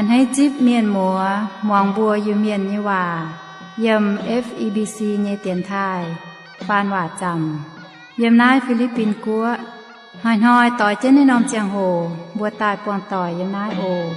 A'hneiv zipv mienh muoz muangx mbuo Iu-Mienh nyei waac yiem F E B C nyei dienx taaih faan waac zaamc yiem naaiv Fi^li^bin Guoqv. Hnoi-hnoi doix jienv naaiv norm ziangh hoc mbuo daaih buangh doic yiem naaiv oc.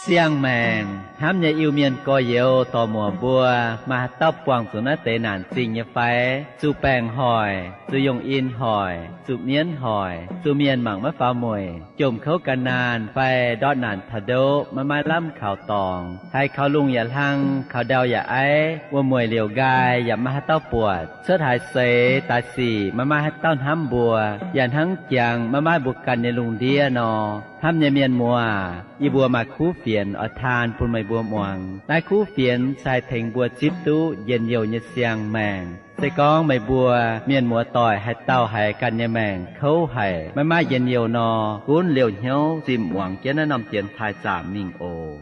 Siang-maengc hnamv nyei Iu-Mienh gorx-youz dorc-muoc mbuo, maaih haaix dauh buangh zuqc naaiv deix naanc zingh nyei fai? Zuqc baengc hoic, zuqc yungh in hoic, zuqc mienv hoic, zuqc mienh mangc maiv faaux mueic, jomc kouv gan naanh fai ndortv naanc taux ndoqv maiv maaih lamh kaux dorngx, haiz kaux lungh yaac hlang, kaux ndau yaac aiv, wuom-mueic liouc nqaai yaac maiv maaih haaix dauh buatc, cuotv haaix seix daaih sic maiv maaih haaix dauh hnamv mbuo, yaac hnangv jangx maiv maaih mbuo ganh nyei lungh ndiev nor. Hnamv nyei mienh muoz, yie mbuo maaih kuv fienx oix taan bun meih mbuo muangx. Naaiv kuv fienx se haih tengx mbuo zipv duqv njien-youh nyei siang-maengc. Se gorngv meih mbuo mienh muoz-doic haaix dauh haiz ganh nyei maengc kouv haic, maiv maaih njien-youh nor, gunv liouh hnyouv zimh muangx jienv naaiv norm dienx taaih zaamc mingh oc.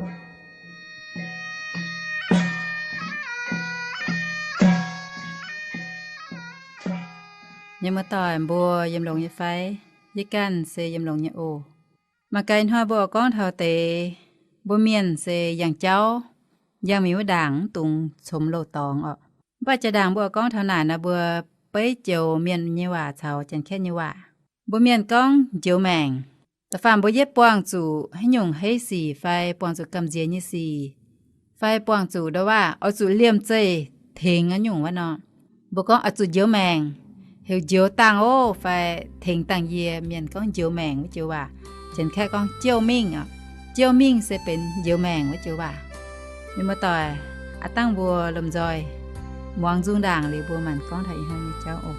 Mienh muoz-doic mbuo yiem longx nyei fai? Yie ganh se yiem longx nyei oc. Mangc gaax ih hnoi mbuo oix gorngv taux deix, mbuo mienh se yangh jauv, yangh mingh wuov ndaangc mv dungx congx loz-dorngx orqc. Mv baac jaa-ndaangc mbuo oix gorngv taux naaic nor, mbuo beiv joux mienh nyei waac caux Janx-Kaeqv nyei waac. Mbuo mienh gorngv njoux maengc. Da'faanh mbuo yietv buangh zuqc haaix nyungc heiv sic fai buangh zuqc gamh nziex nyei sic, fai buangh zuqc ndau waac oix zuqc liemh zeih tengx haaix nyungc wuov nor, mbuo gorngv oix zuqc njoux maengc, heuc njoux dangh ov, fai tengx dangh yie. Mienh gorngv njoux maengc wuov joux waac, Janx-Kaeqv gorngv 救命 orqc. 救命 se benx njoux maengc wuov joux waac. Mienh muoz-doic, aav dangh mbuo lomh nzoih muangx nzung ndaangc liuz mbuo maanc gorngv taux ih hnoi nyei jauv oc.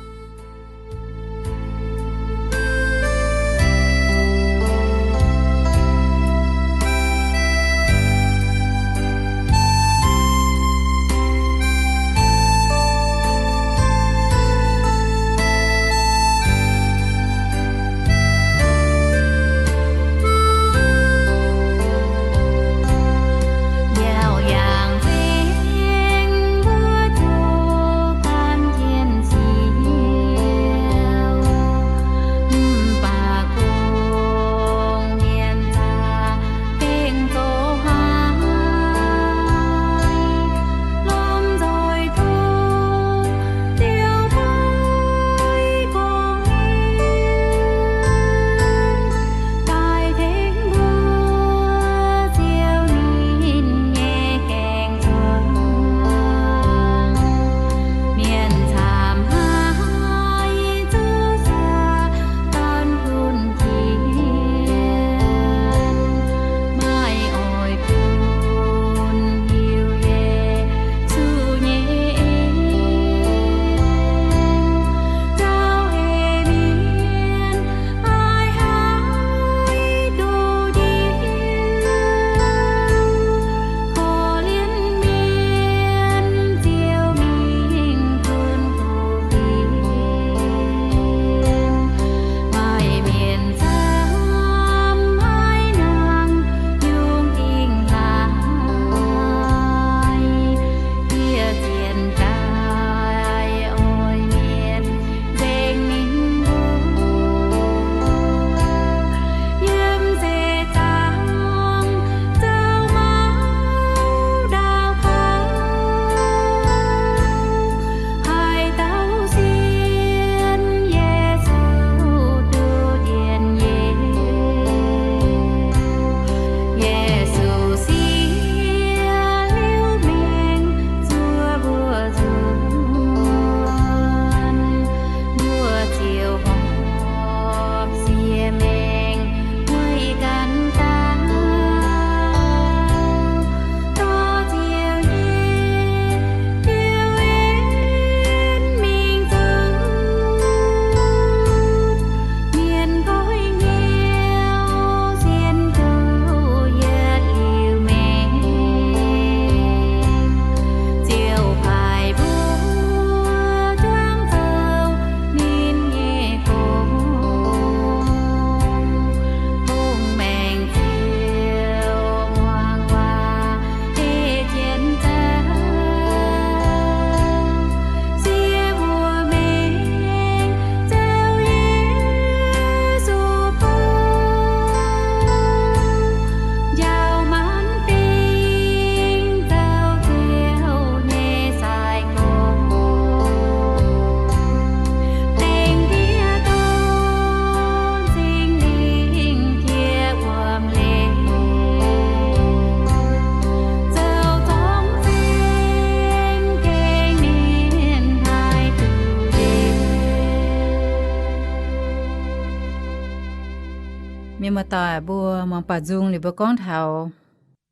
Mienh muoz-doic, mbuo muangx baaux nzung liuz mbuo gorngv taux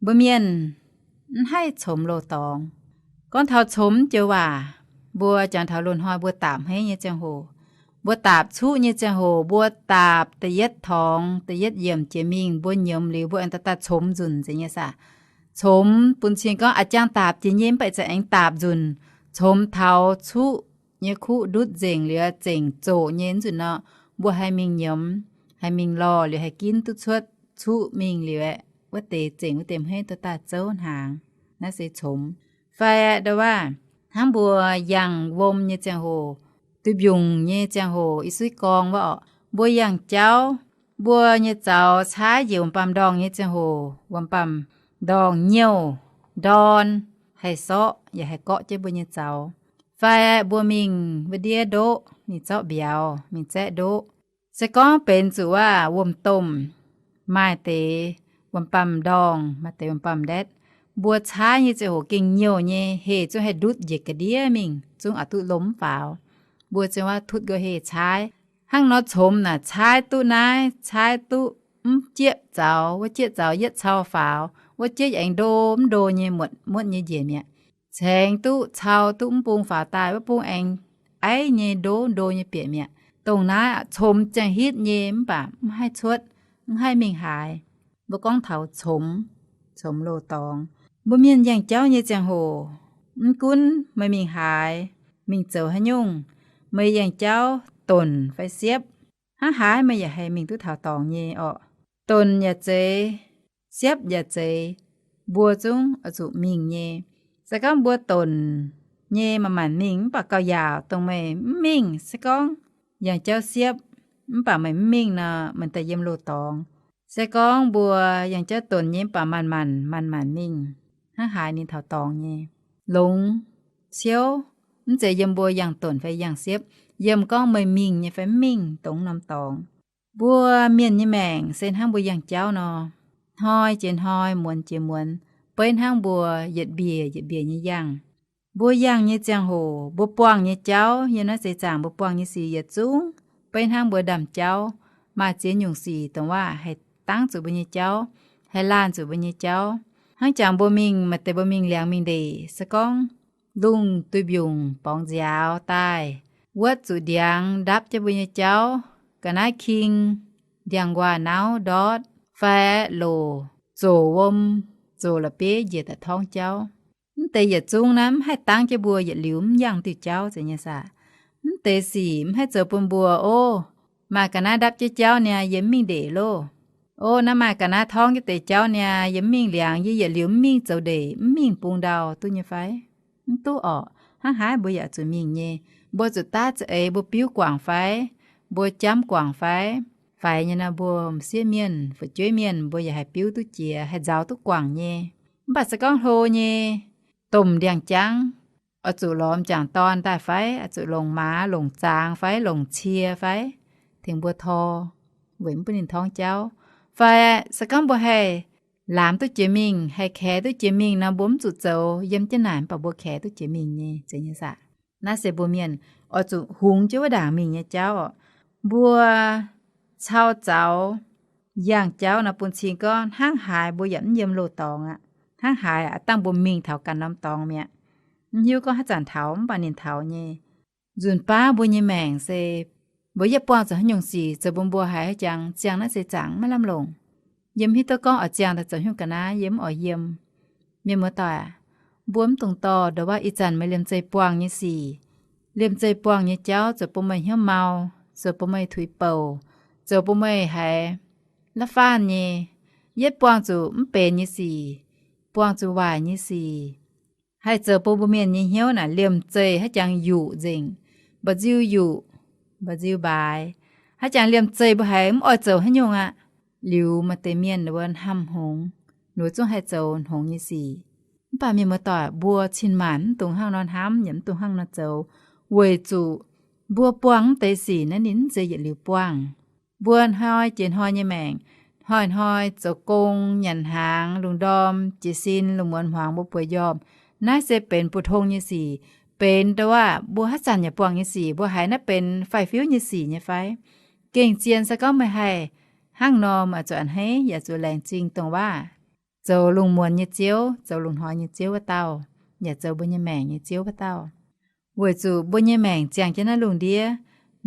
mbuo mienh mv haih comx loz-dorngx. Gorngv taux comx joux waac, mbuo jangx taux loz-hnoi mbuo daapc hmeiv nyei ziangh hoc, mbuo daapc cuqv nyei ziangh hoc, mbuo daapc da'yietv torngx, da'yietv yiemc jiex mingh, mbuo nyiemz liuz mbuo aengx daaih daaih comx nzunc zeiz nyei saah. Comx bun cing gorngv a'jang daapc jiex nyei mv baac ih zanc aengx daapc nzunc. Comx taux cuqv nyei kuqv ndutv nzengc liuz zengc zoqc nyei nzunc nor, mbuo haih mingh nyiemz, haih mingh lorh liuz haih ginv duqv cuotv cuqv mingh liuz aeqv, wuov deix zengc wuov deix hmeiv duqv daaih zouv hnaangx. Naaiv se comx. Fai ndo waac hnangv mbuo yangh wuom nyei ziangh hoc, duih mbiungc nyei ziangh hoc, i suiv gorng wuov orqc, mbuo yangh jauv, mbuo nyei zaux caaiv njiec wuom-baamh ndorngh nyei ziangh hoc, wuom-baamh ndorngh nyouh, ndorn, haih sorqv yaac haih gorqv jienv mbuo nyei zaux. Fai mbuo mingh wuov ndiev ndoqv, mingh zorqv mbiauz, mingh zaeqv ndoqv. Se gorngv benx zuqc waac wuom-domh, maaih deix wuom-baamh ndorngh, maaih deix wuom-baamh ndetv, mbuo caaiv nyei ziangh hoc gengh nyouh nyei, heh zungv haih ndutv njiec ga'ndiev mingh, zungv aqc duqv lomh mv faaux. Mbuo ziouc waac tutv nqoi heh caaiv. Hnangv nor comx naaic caaiv duqv naaiv, caaiv duqv mv jieqv zaux, wuov jieqv zaux yietv cau faaux, wuov jieqv aengx ndo mv ndo nyei muotc muotv nyei njiec mi'aqv. Caengx duqv cau duqv mv bung faaux daaih, wuov bung aengx aiv nyei ndo ndo nyei bieqc mi'aqv. Dongh naaiv comx ziangh hitv nyei mv baac mv haih cuotv, mv haih mingh haaix. Mbuo gorngv taux comx, comx loz-dorngx. Mbuo mienh yangh jauv nyei ziangh hoc, mv gunv meih mingh haaix, mingh zoux haaix nyungc, meih yangh jauv donc fai siepv, hnangv haaix meih yaac haih mingh duqv taux dorngx nyei orqc. Donc yaac zeiz, siepv yaac zeiz, mbuo zungv oix zuqc mingh nyei. Se gorngv mbuo donc nyei manc-manc mingh mv baac gauh yaauc, dongh meih mv mingh, se gorngv yangh jauv siepv mv baac meih mv mingh nor, meih daaih yiem loz-dorngx. Se gorngv mbuo yangh jauv donc nyei mv baac manc-manc, manc-manc mingh, hnangv haaix ninh taux dorngx nyei. Longx ciouv, mv zeiz yiem mbuo yangh donc fai yangh siepv, yiem gorngv meih mingh nyei fai mv mingh dongh norm dorngx. Mbuo mienh nyei maengc se hnangv mbuo yangh jauv nor, hnoi jiex hnoi, muonz jiex muonz, beiv hnangv mbuo yietc mbiec yietc mbiec nyei yangh. Mbuo yangh nyei ziangh hoc, mbuo buangh nyei jauv, yiem naaiv seix zaangc mbuo buangh nyei sic yietc zungv beiv hnangv mbuo ndaamv-jauv. Maaih ziex nyungc sic dongh waac haih dangv zuqc mbuo nyei jauv, haih laanh zuqc mbuo nyei jauv. Hnangv jangx mbuo mingh, maaih deix mbuo mingh liangx mingh ndeic, se gorngv lungh duih mbiungc borngz nziaaux daaih, wuotv zuqc ndiangx ndapv jienv mbuo nyei jauv, ga'naaiv king, ndiangx-nquaah nauv ndortv, fai loc zoc wuom, zoc la'bieiv njiec daaih torngv jauv. Mv deix yietc zungv naaiv mv haih dangv jienv mbuo yietc liuz mv yangh diuh jauv zeiz nyei saah. Mv deix sic mv haih zoux bun mbuo, o, maaih ga'naaiv ndapv jienv jauv niaa, yie mv mingh ndeic loh. O, naaiv maaih ga'naaiv torngv jienv deix jauv niaa, yie mv mingh liangx, yie yietc liuz mv mingh zoux ndeic, mv mingh bung ndau, duqv nyei fai? Mv duqv orqc. Hnangv haaix mbuo yaac zuqc mingh nyei. Mbuo zuqc daav za'eix, mbuo biuv guangc fai, mbuo jamv guangc fai, faix nyei nor mbuo m'sieqv mienh, fu'jueiv mienh, mbuo yaac haih biuv duqv jiex, haih nzaaux duqv guangc nyei. Mv baac se gorngv hlo nyei, domh ndiangx-jangv, oix zuqc lorz m'jangc dorn daaih fai, oix zuqc longc maaz, longc zaangx fai, longc cie fai, tengx mbuo tor, weic mv bun ninh torngv jauv. Fai se gorngv mbuo haih laamz duqv jiex mingh, haih kaex duqv jiex mingh nor, mbuo mv zuqc zoux yiem jienv naaic, mv baac mbuo kaex duqv jiex mingh nyei, zeiz nyei saah. Naaiv se mbuo mienh oix zuqc hungx jienv wuov ndaangc mingh nyei jauv orqc. Mbuo cau zaux yangh jauv nor bun cing gorngv hnangv haaix mbuo yaac mv yiem loz-dorngx aqv. Hnangv haaix aqv, dangh mbuo mingh taux ganh norm dorngx mi'aqv. Mv hiuv gorngv haaix zanc taux, mv baac ninh taux nyei. Nzunc baav mbuo nyei maengc se mbuo yietv buangh zuqc haaix nyungc sic zoux bun mbuo haiz haaix jangx ziangh naaiv seix zaangc maiv lamh longc. Yie mv hiuv duqv gorngv oix ziangh daaih zoux haaix nyungc ga'naaiv, yie mv oix yiem. Mienh muoz-doic aac, mbuo mv dungx dorh ndongc waac ih zanc meih liemh zeih buangh nyei sic, liemh zeih buangh nyei jauv zoux bun meih hnyouv mau, zoux bun meih tuix bouc, zoux bun meih haiz la'faanh nyei, yietv buangh zuqc mv benx nyei sic, buangh zuqc waaic nyei sic, haih zoux bun mbuo mienh nyei hnyouv naaic liemh zeih haaix jangx yuqc nzengc, mba'nziu yuqc, mba'nziu mbaaix, haaix jangx liemh zeih mbuo haiz mv oix zoux haaix nyungc aqv. Liuz maaih deix mienh ninh mbuo hnamv hngongx, ninh mbuo zungv haih zoux hngongx nyei sic. Mv baac mienh muoz-doic, mbuo cin-maanc mv dungx hnangv nor hnamv yaac mv dungx hnangv nor zoux, weic zuqc mbuo buangh mv deix sic naaiv ninh mv zeiz yietc liuz buangh. Mbuo hnoi jiex hnoi nyei maengc, hnoi-hnoi zoux gong, nyanc hnaangx, lungh ndorm jiez sin, lungh muonz hmuangx mbuo bueix njormh, naaiv se benx bu tong nyei sic, benx ndongc waac mbuo haaix zanc yaac buangh nyei sic. Mbuo haiz naaiv benx faix-fiuv nyei sic nyei fai? Gengh zien se gorngv meih haih Hnangv nor meih zuqc a'hneiv yaac zuqc laengz zingh dongh waac zoux lungh muonz nyei Ziouv, zoux lungh hnoi nyei Ziouv wuov dauh, yaac zoux mbuo nyei maengc nyei Ziouv wuov dauh. Weic zuqc mbuo nyei maengc ziangh jienv naaiv lungh ndiev,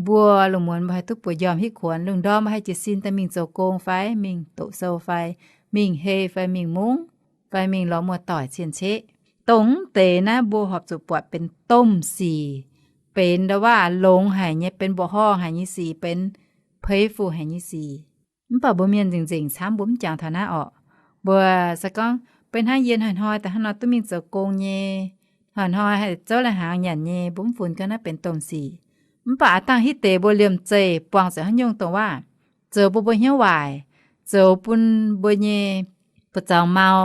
mbuo lungh muonz mbuo haih duqv buoz njormh hitv kuonx, lungh ndorm mbuo haih jiez sin daaih mingh zoux gong fai mingh doqc sou fai mingh hei fai mingh mungv fai mingh lorz muoz-doic cien-ceqv. Dongh mv deix naaiv mbuo horpc zuqc buatc benx domh sic, benx ndau waac longx haic nyei, benx mbuoqc horngh haic nyei sic, benx peix fuc haic nyei sic. Mv baac mbuo mienh nzengc-nzengc camv mbuo mv jangx taux naaiv orqc. Mbuo se gorngv benx hnangv yie hnoi-hnoi daaih hnangv nor duqv mingh zoux gong nyei, hnoi-hnoi haih zouv lai-hnaangx nyanc nyei, mbuo mv funx gorngv naaiv benx domh sic. Mv baac aav dangh hitv deix mbuo liemh zeih buangh zuqc haaix nyungc dongh waac zoux bun mbuo hnyouv waaic, zoux bun mbuo nyei buoz-zaux mau,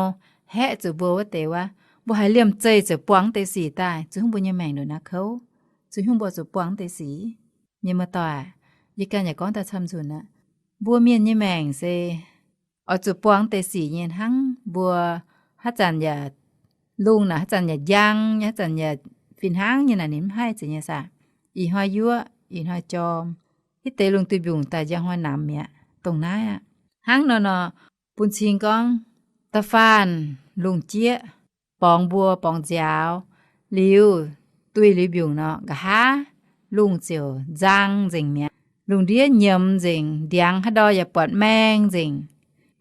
haeqv zuqc mbuo wuov deix wuov, mbuo haiz liemh zeih ziouc buangh wuov deix sic daaih, zuqc hnyouv mbuo nyei maengc ndongc naaiv kouv, zuqc hnyouv mbuo zuqc buangh wuov deix sic. Mienh muoz-doic, yie ganh yaac gorngv daaih camv nzunc aqv. Mbuo mienh nyei maengc se oix zuqc buangh wuov deix sic nyei hnangv. Mbuo haaix zanc yaac lungh naaic, haaix zanc yaac njang nyei, haaix zanc yaac fih hnangv nyei naaic, ninh mv haih zeiz nyei saah. Ih hnoi yuoqv, ih hnoi jorm, hitv deix lungh duih mbiungc daaih njang hnoi namx mi'aqv. Dongh naaiv aqv. Hnangv nor nor, bun cing gorngv da'faanh lungh jieqv borngz mbuo borngz nziaaux liuz, duih liuz mbiungc nor, nqa'haav lungh ziouc nzang nzengc mi'aqv. Lungh ndiev nyiemz nzengc, ndiangx haaix ndau yaac buatc maeng nzengc.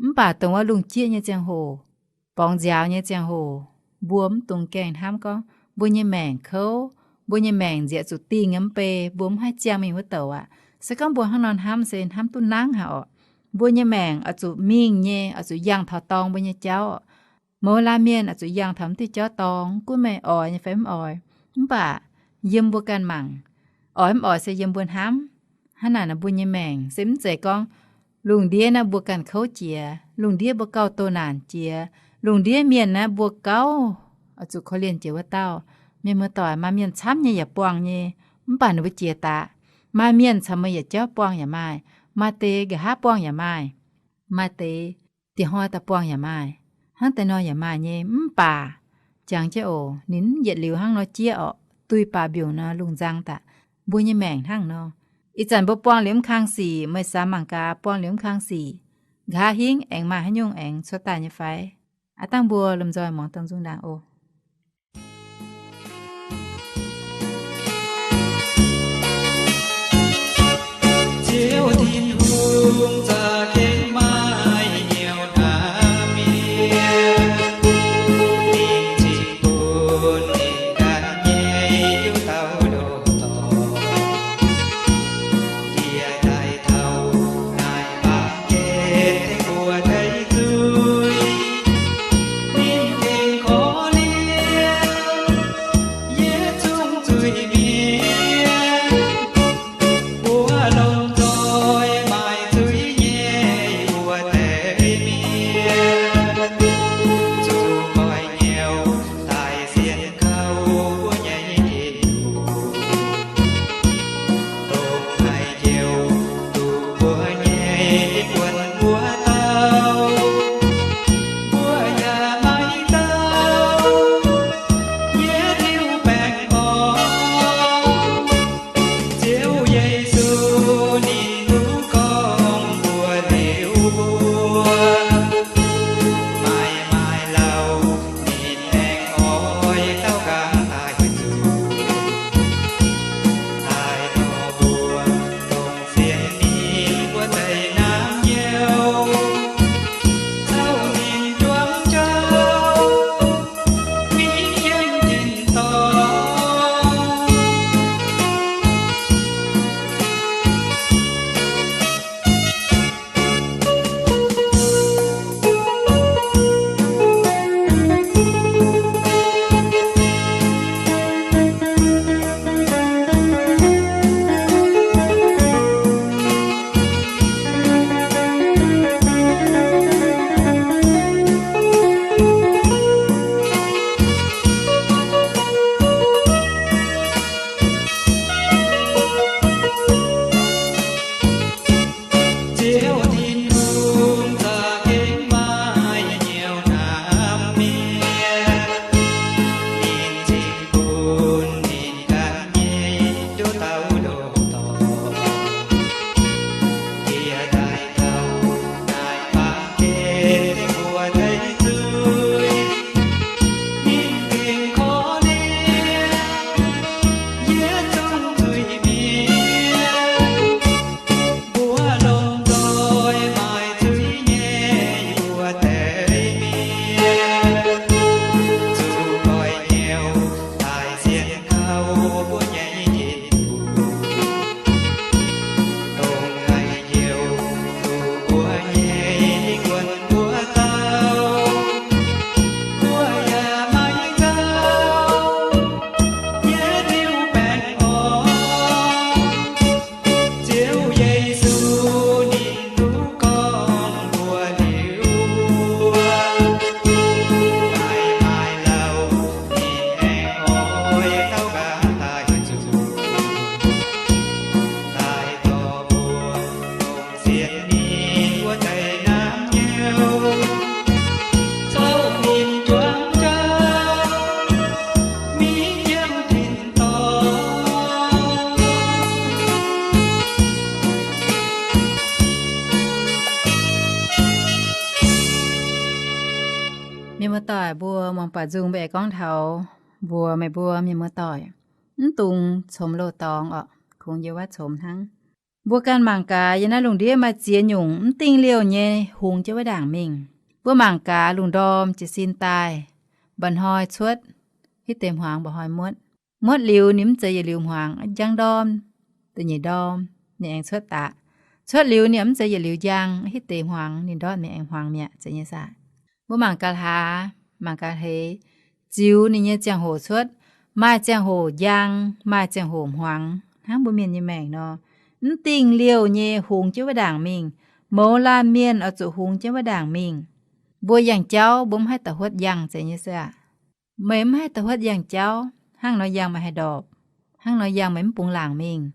Mv baac dongh wuov lungh jieqv nyei ziangh hoc, borngz nziaaux nyei ziangh hoc, mbuo mv dungx gaengh hnamv gorngv mbuo nyei maengc kouv, mbuo nyei maengc nzieqc zuqc dingh nyei mv bei, mbuo mv haih ziangh mingh wuov douc aqv. Se gorngv mbuo hnangv nor hnamv se hnamv duqv nangv haic orqc. Mbuo nyei maengc oix zuqc mingh nyei, oix zuqc yangh taux dorngx mbuo nyei jauv orqc. Mouz laanh mienh oix zuqc yangh taux mv diuh jauv dorngx, gunv meih oix nyei fai mv oix. Mv baac yiem mbuo ganh mangc, oix mv oix se yiem mbuo hnamv. Hnangv naaic nor mbuo nyei maengc se mv zeiz gorngv lungh ndiev naaiv mbuo ganh kouv jiex, lungh ndiev mbuo gauh doh naanc jiex, lungh ndiev mienh naaiv mbuo gauh oix zuqc korv-lienh jiex wuov dauh. Mienh muoz-doic, maaih mienh camv nyei yaac buangh nyei, mv baac ninh mbuo jiex daqc. Maaih mienh caux meih yietc jauv buangh yaac maaih, maaih deix nqa'haav buangh yaac maaih, maaih deix dieh hnoi daaih buangh yaac maaih, hnangv deix nor yaac maaih nyei. Mv baac jangx jienv oc, ninh mv yietc liuz hnangv nor jieqv orqc. Duih baac mbiungc nor lungh nzang daaih. Mbuo nyei maengc hnangv nor. Ih zanc mbuo buangh liuz mv kang sic, meih samx mangc gaax, buangh liuz mv kang sic, nqa'haav hingv aengx maaih haaix nyungc aengx cuotv daaih nyei fai? Aav dangh mbuo lomh nzoih muangx dongh nzung ndaangc oc. Ziouv Tin-Hungh za'gengh maaih hnyouv ndaam mienh, ninh cingx bun ninh ganh nyei hnyouv dauh ndoh dorngc. Yie daaih taux naaiv baamh gen tengx mbuo daic zuiz, ninh gengh korv-lienh Mienh muoz-doic mbuo, muangx baac nzung mbuo aengx gorngv taux mbuo, meih mbuo mienh muoz-doic, mv dungx comx loz-dorngx orqc, kungx yiem wuov comx hnangv. Mbuo ganh mangc gaax, yiem naaiv lungh ndiev maaih ziex nyungc mv dingh liouh nyei hungx jienv wuov ndaangc mingh. Mbuo mangc gaax lungh ndorm jiez sin daaih, mba'hnoi cuotv, hitv deix hmuangx mba'hnoi muotv. Muotv liuz ninh mv zeiz yietc liuz hmuangx, njang ndorm, da'nyeic ndorm ninh aengx cuotv daqc. Cuotv liuz ninh mv zeiz yietc liuz njang, hitv deix hmuangx ninh ndortv mingh aengx hmuangx mi'aqv, zeiz nyei saah? Mbuo mangc gaax hlaax, mangc gaax hleix, ziux ninh nyei ziangh hoc cuotv. Maaih ziangh hoc njang, maaih ziangh hoc hmuangx. Hnangv mbuo mienh nyei maengc nor, mv dingh liouh nyei hungx jienv wuov ndaangc mingh. Mouz laanh mienh oix zuqc hungx jienv wuov ndaangc mingh. Mbuo yangh jauv mbuo mv haih da'huotv yangh, zeiz nyei saah? Meih mv haih da'huotv yangh jauv, hnangv nor yangh meih haih ndorpc. Hnangv nor yangh meih mv bungx laangc mingh.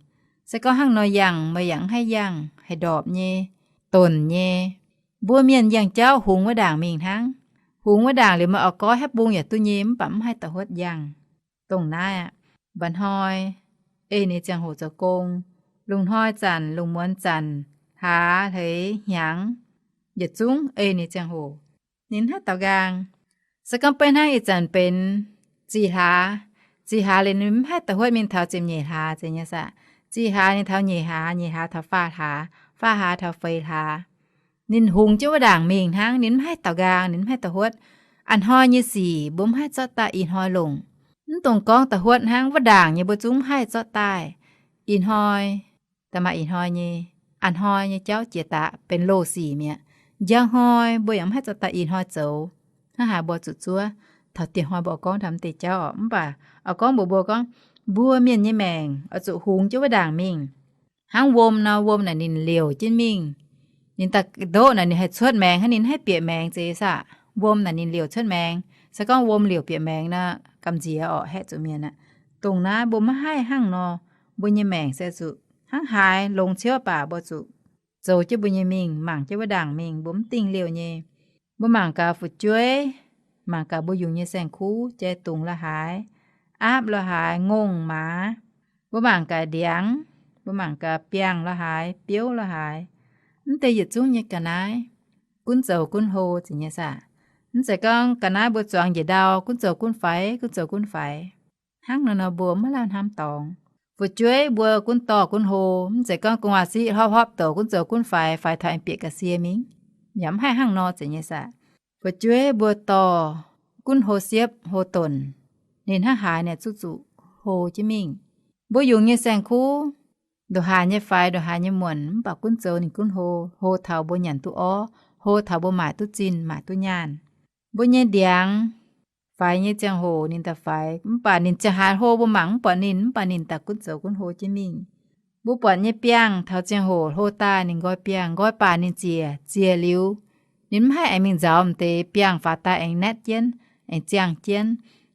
Se gorngv hnangv nor yangh meih yaac mv haih yangh, haih ndorpc nyei, donc nyei. Mbuo mienh yangh jauv hungx wuov ndaangc mingh hnangv. Hungx wuov ndaangc liuz meih oix goiv haaix bung yaac duqv nyei, mv baac mv haih da'huotv yangh. Dongh naaiv aqv. Mba'hnoi ei ninh ziangh hoc zoux gong. Lungh hnoi zanc, lungh muonz zanc, hlaax hleix hnyangx, yietc zungv ei ninh ziangh hoc. Ninh mv haih daux nqaang. Se gorngv beiv hnangv ih zanc benx zih hlaax, zih hlaax liuz ninh mv haih da'huotv mingh taux ziepc nyeic hlaax, zeiz nyei saah? Zih hlaax ninh taux nyeic hlaax, nyeic hlaax taux faah hlaax, faah hlaax taux feix hlaax. Ninh hungx jienv wuov ndaangc mingh hnangv, ninh mv haih daux nqaang, ninh mv haih da'huotv. A'hnoi nyei sic mbuo mv haih zorqv daaih ih hnoi longc. Mv dungx gorngv da'huotv hnangv, wuov ndaangc nyei mbuo zungv mv haih zorqv daaih. Ih hnoi, da'maaih ih hnoi nyei, a'hnoi nyei jauv jiex daaih benx loz sic mi'aqv. Njang hnoi mbuo yaac mv haih zorqv daaih ih hnoi zoux. Hnangv haaix mbuo zuqc zuov, taux dieh hnoi mbuo oix gorngv taux mv deix jauv orqc. Mv baac oix gorngv mbuox mbuo gorngv, mbuo mienh nyei maengc oix zuqc hungx jienv wuov ndaangc mingh. Hnangv wuom nor, wuom naaic ninh liouc jienv mingh. Ninh daaih ndoqv naaic ninh haih cuotv maengx hnangv, ninh haih bieqc maengx, zeiz saah? Wuom naaic ninh liouc cuotv maengx. Se gorngv wuom liouc bieqc maengx nor, gamh nziex orqc, haeqv zuqc mienh aqv. Dongh naaiv mbuo maiv haih hnangv nor, mbuo nyei maengc se zuqc hnangv haaix longx ciouv baac mbuo zuqc zoux jienv mbuo nyei mingh, mangc jienv wuov ndaangc mingh, mbuo mv dingh liouh nyei. Mbuo mangc gaax fu'jueiv, mangc gaax mbuo yungz nyei saeng-kuv, jai dungz la'haaix, aapv la'haaix, ngongh maaz. Mbuo mangc gaax ndiangx, mbuo mangc gaax biangh la'haaix, biouv la'haaix. Mv deix yietc zungv nyei ga'naaiv, gunv zoux gunv hlo, zeiz nyei saah? Mv zeiz gorngv ga'naaiv mbuo zuangx njiec ndau, gunv zoux gunv faix, gunv zoux gunv faix. Hnangv nor nor mbuo maiv lamh hnamv dorngx. Fu'jueiv mbuo gunv dorh gunv hlo, mv zeiz gorngv gu'nguaaz-siqv hlopv hlopv douc gunv zoux gunv faix, faix taux aengx bieqc ga'sie mingh. Yaac mv haih hnangv nor, zeiz nyei saah? Fu'jueiv mbuo dorh gunv hlo siepv hlo donc, ninh hnangv haaix ninh zuqc zuqc hlo jienv mingh. Mbuo yungz nyei saeng-kuv, ndongc haaix nyei faix, ndongc haaix nyei muonc, mv baac gunv zoux ninh gunv hlo, hlo taux mbuo nyanc duqv orv, hlo taux mbuo maaic duqv zinh, maaic duqv nyaanh. Mbuo nyei ndiangx, faix nyei ziangh hoc ninh daaih faix, mv baac ninh ziangh haaix hlo mbuo mangc mv buatc ninh, mv baac ninh daaih gunv zoux gunv hlo jienv mingh. Mbuo buatc nyei biangh taux ziangh hoc hlo daaih ninh nqoi biangh, nqoi baac ninh ziec, ziec liuz, ninh mv haih aengx mingh nzauz m'deix biangh faaux daaih aengx naetv jienv, aengx ziangh jienv.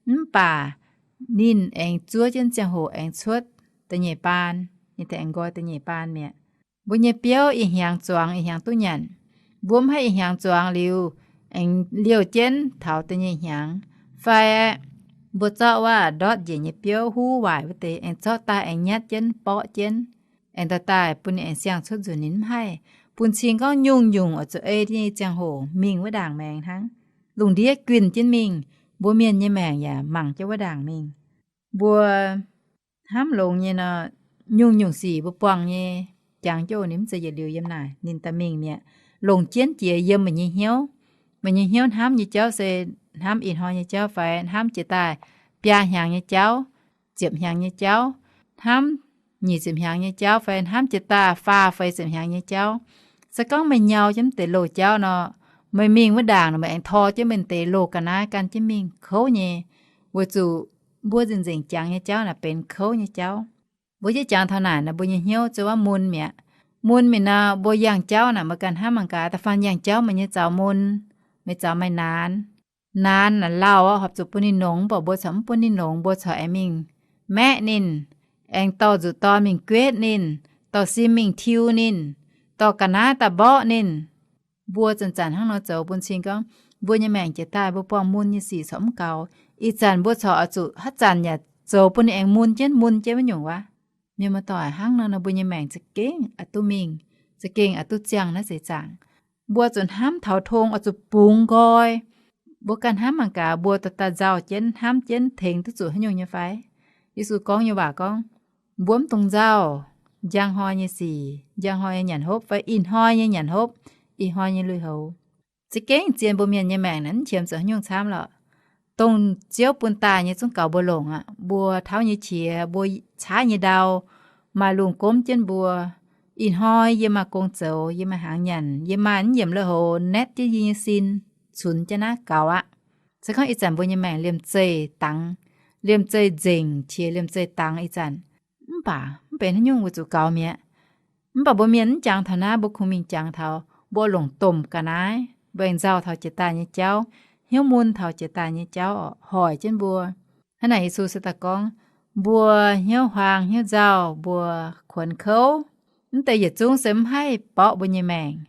Mv baac ninh aengx zuov jienv ziangh hoc aengx cuotv da'nyeic baan, ninh daaih aengx nqoi da'nyeic baan mi'aqv. Mbuo nyei biouv ih hnyangx zuangx ih hnyangx duqv nyanc. Mbuo mv haih ih hnyangx zuangx liuz aengx liouh jienv taux da'nyeic hnyangx. Fai mbuo zorqv wuov ndortv njiec nyei biouv huv waaic wuov deix aengx zorqv daaih aengx nyatv jienv, borqv jienv, aengx daaih daaih bun ninh aengx siang cuotv nzunc, ninh mv haih. Bun cing gorngv nyungc-nyungc oix zuqc ei nyei ziangh hoc mingh wuov ndaangc maengx hnangv. Lungh ndiev guinh jienv mingh, mbuo mienh nyei maengc yaac mangc jienv wuov ndaangc mingh. Mbuo hnamv longx nyei nor, nyungc-nyungc sic mbuo buangh nyei, jangx jienv ninh mv zeiz yietc liuz yiem naaic ninh daaih mingh mi'aqv. Longc jienv jiex yiem meih nyei hnyouv. Meih nyei hnyouv hnamv nyei jauv se hnamv ih hnoi nyei jauv fai hnamv jiex daaih biaa hnyangx nyei jauv, ziepc hnyangx nyei jauv, hnamv nyic ziepc hnyangx nyei jauv fai hnamv jiex daaih faah feix ziepc hnyangx nyei jauv. Se gorngv meih nyau jienv deix loz-jauv nor, meih mingh wuov ndaangc nor meih aengx tor jienv meih deix loz ga'naaiv gan jienv mingh kouv nyei, weic zuqc mbuo nzengc-nzengc jangx nyei jauv naaic benx kouv nyei jauv. Mbuo jiex jangx taux naaic nor mbuo nyei hnyouv ziouc wuov mun mi'aqv. Mun mi'aqv nor mbuo yangh jauv naaic meih ganh hnamv mangc gaax, da'faanh yangh jauv meih nyei zaux mun, meih zaux maaih naanx. Naanx naaic lauh horpc zuqc bun ninh nongx, mv baac mbuo corc mv bun ninh nongx, mbuo corc aengx mingh maeqv ninh, aengx dorh nzuqc dorn mingh guetv ninh, dorh sim mingh tiux ninh, dorh ga'naaiv daaih mborqv ninh. Mbuo zanc-zanc hnangv nor zoux bun cing gorngv mbuo nyei maengc jiex daaih mbuo buangh mun nyei sic corc mv gaux. Ih zanc mbuo corc oix zuqc haaix zanc yaac zoux bun ninh aengx mun jienv mun jienv wuov nyungc wuov. Mienh muoz-doic, hnangv nor nor mbuo nyei maengc za'gengh oix duqv mingh, za'gengh oix duqv ziangh naaiv seix zaangc. Mbuo zuqc hnamv taux tong, oix zuqc bungx nqoi, Mbuo ganh hnamv mangc gaax, mbuo daaih daaih nzauh jienv, hnamv jienv, tengx duqv zuqc haaix nyungc nyei fai? Yesu gorngv nyei waac gorngv, mbuo mv dungx nzauh njang hnoi nyei sic, njang hnoi nyei nyanc hopv fai ih hnoi nyei nyanc hopv, ih hnoi nyei lui-houx. Za'gengh zien mbuo mienh nyei maengc naaic mv qiemx zuqc haaix nyungc camv lorqc. Dongh Ziouv bun daaih nyei zungv gaux mbuo longc aqv. Mbuo tauv nyei qiex, mbuo caaiv nyei ndau, maaih lungh gomv jienv mbuo. Ih hnoi yie maaih gong zoux, yie maaih hnaangx nyanc, yie maaih mv yiemc lui-houx naetv jienv yie nyei sin, cunx jienv naaiv gaux aqv. Se gorngv ih zanc mbuo nyei maengc liemh zeih dangx, liemh zeih nzengc qiex liemh zeih dangx ih zanc, mv baac mv benx haaix nyungc, weic zuqc gaux mi'aqv. Mv baac mbuo mienh mv jangx taux naaiv, mbuo kungx mingh jangx taux mbuo longc domh ga'naaiv, mbuo aengx nzauh taux jiex daaih nyei jauv, hnyouv mun taux jiex daaih nyei jauv oc, hoic jienv mbuo. Hnangv naaic Yesu se daaih gorngv, mbuo hnyouv huaang hnyouv nzauh, mbuo kuonx kouv, mv deix yietc zungv se mv haih borqv mbuo nyei maengc.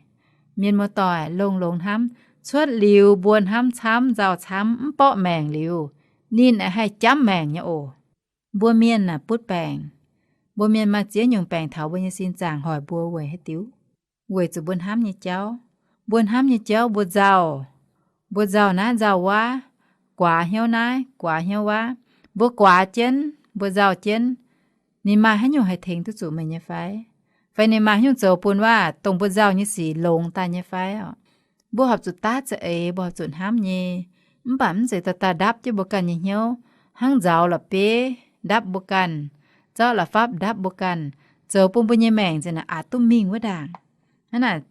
Mienh muoz-doic, longx-longx hnamv, cuotv liuz mbuo hnamv camv, nzauh camv, mv borqv maengc liuz, ninh aengx haih jamv maengc nyei oc. Mbuo mienh naaic butv baengc. Mbuo mienh maaih ziex nyungc baengc taux mbuo nyei sin zaangc, hoic mbuo weic haaix diuc? Weic zuqc mbuo hnamv nyei jauv. Mbuo hnamv nyei jauv mbuo nzauh. Mbuo nzauh naaiv nzauh wuov, guaax hnyouv naaiv guaax hnyouv wuov. Mbuo guaax jienv, mbuo nzauh jienv, ninh maaih haaix nyungc haih tengx duqv zuqc meih nyei fai? Fai ninh maaih haaix nyungc zoux bun waac dongh mbuo nzauh nyei sic longx daaih nyei fai oc? Mbuo horpc zuqc daav za'eix, mbuo horpc zuqc hnamv nyei. Mv baac mv zeiz daaih daaih ndapv jienv mbuo ganh nyei hnyouv, hnangv nzauz la'bieiv ndapv mbuo ganh, zorqv la'fapv ndapv mbuo ganh, zoux bun mbuo nyei maengc nzengc naaic aqc duqv mingh wuov ndaangc. Hnangv naaic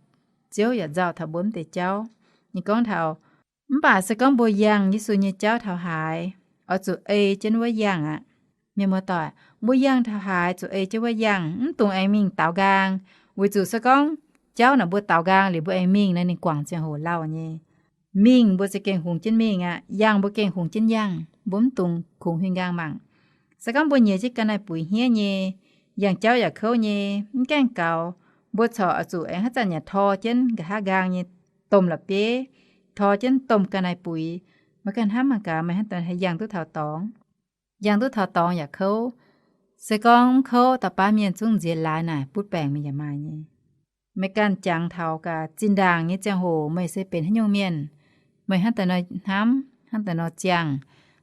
Ziouv yaac nzauh taux mbuo mv deix jauv. Ninh gorngv taux, mv baac se gorngv mbuo yangh Yesu nyei jauv taux haaix, oix zuqc ei jienv wuov yangh aqv. Mienh muoz-doic, mbuo yangh taux haaix zuqc ei jienv wuov yangh, mv dungx aengx mingh daaux nqaang. Weic zuqc se gorngv jauv naaic mbuo daaux nqaang liuz mbuo aengx mingh naaic, ninh guangc ziangh hoc lauh nyei. Mingh mbuo za'gengh hungx jienv mingh aqv, yangh mbuo gengh hungx jienv yangh, mbuo mv dungx kungx huin nqaang mangc. Se gorngv mbuo nyiex jienv ga'naaiv-buix hniev nyei, yangh jauv yaac kouv nyei, mv gaengh gaux, mbuo corc oix zuqc aengx haaix zanc yaac tor jienv nqa'haav nqaang nyei domh la'bieiv, tor jienv domh ga'naaiv-buix. Meih ganh hnamv mangc gaax, meih hnangv daaih haih yangh duqv taux dorngx? Yangh duqv taux dorngx yaac kouv. Se gorngv mv kouv, dauh baav mienh zungv nziex laaix naaic butv baengc meih yaac maaih nyei. Meih ganh jangx taux gaax, zinh ndaangc nyei ziangh hoc meih se benx haaix nyungc mienh? Meih hnangv daaih nor hnamv, hnangv daaih nor ziangh,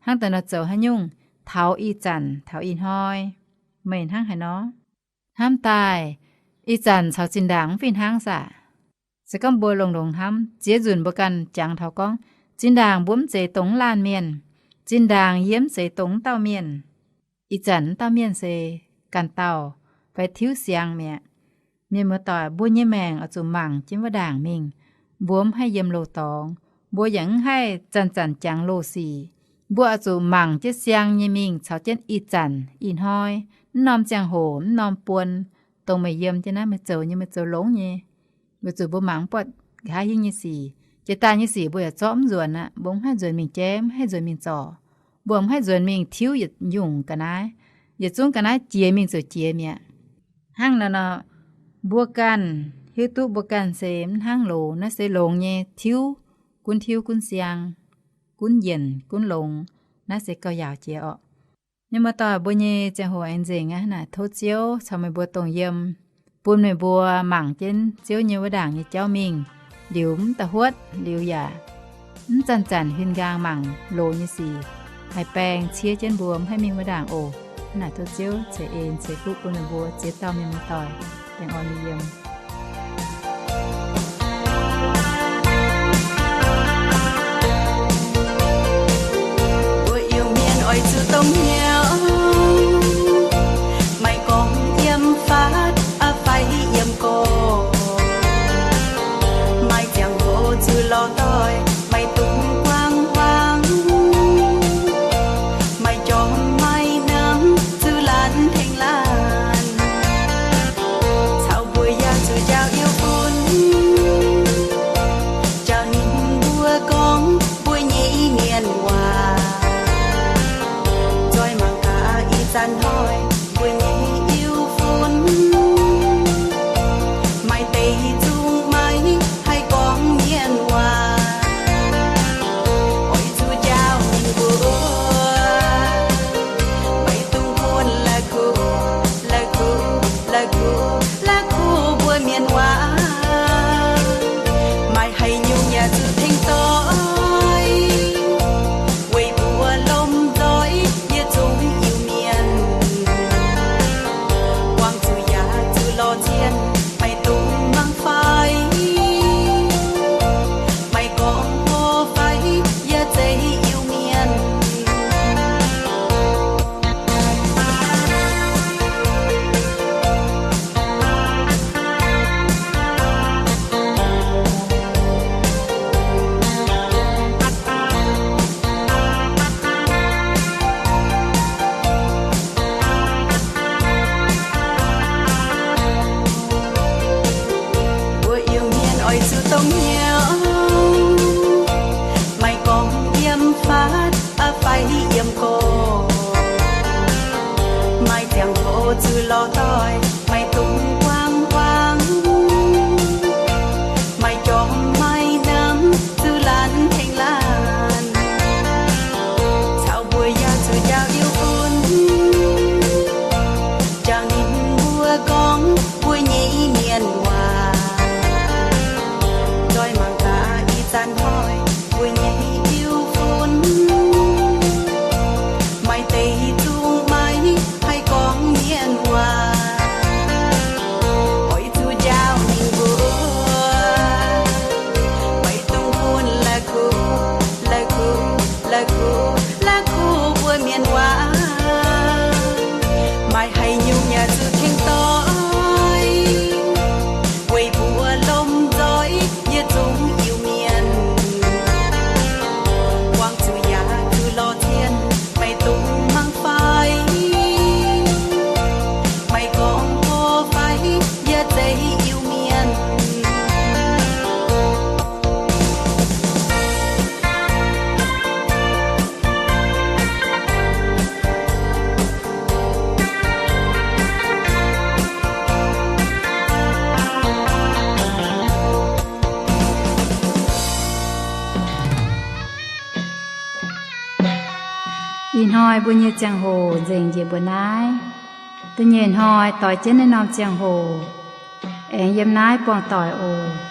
hnangv daaih nor zoux haaix nyungc taux ih zanc, taux ih hnoi? Meih hnangv haaix nor? Hnamv daaih, ih zanc caux zinh ndaangc mv fih hnangv saah? Se gorngv mbuo longx-longx hnamv, ziex nzunc mbuo ganh jangx taux gorngv, zinh ndaangc mbuo mv zeiz dongh mv laanh mienh, zinh ndaangc yie mv zeiz dongh mv dauh mienh. Ih zanc mv dauh mienh se ganh dauh fai tiuv siang mi'aqv. Mienh muoz-doic, mbuo nyei maengc oix zuqc mangc jienv wuov ndaangc mingh. Mbuo mv haih yiem loz-dorngx, mbuo yaac mv haih zanc-zanc jangx loz-sic. Mbuo oix zuqc mangc jienv siang nyei mingh caux jienv ih zanc ih hnoi, mv norm ziangh hoc, mv norm buon, dongh meih yiem jienv naaiv, meih zoux nyei, meih zoux longx nyei. Weic zuqc mbuo mangc mv buatc nqa'haav hingv nyei sic. Jiex daaih nyei sic mbuo yaac zorqv mv nzuonx aqv. Mbuo mv haih nzuonx mingh jaiv, mv haih nzuonx mingh zorc. Mbuo mv haih nzuonx mingh tiuv yietc nyungc ga'naaiv. Yietc zungv ga'naaiv jiex mingh ziouc jiex mi'aqv. Hnangv naaiv nor, mbuo ganh hiuv duqv mbuo ganh se mv hnangv loz. Naaiv se longx nyei, tiuv, gunv tiuv gunv siang, gunv yienc gunv longx. Naaiv se gauh yaauc jiex orqc. Mienh muoz-doic, mbuo nyei ziangh hoc aengx nzengc aqv. Naaic tov Ziouv caux meih mbuo dongh yiem, bun meih mbuo mangc jienv Ziouv nyei wuov ndaangc nyei jauv mingh, liuz mv da'huotv, liuz yaac mv zanc-zanc huin nqaang mangc loz nyei sic, haih baeng ciev jienv mbuo mv haih mingh wuov ndaangc oc. Naaic tov Ziouv ceix en ceix fuqv bun meih mbuo ziex dauh mienh muoz-doic. Baengh orn nyei yiem. Mbuo Iu-Mienh oix zuqc dongh hnyouv, maiv gorngv yiem faatv fai yiem gorx, maaih ziangh hoc zuqc lorz doic, maiv dungx guangc hmuangx, maiv jorm maiv namx zuqc laanh tengx laanh, caux mbuo yaac Ih hnoi mbuo nyei ziangh hoc nzengc njiec mbuo naaiv. Da'nyeic hnoi doix jienv naaiv norm ziangh hoc, aengx yiem naaiv buangh doic oc.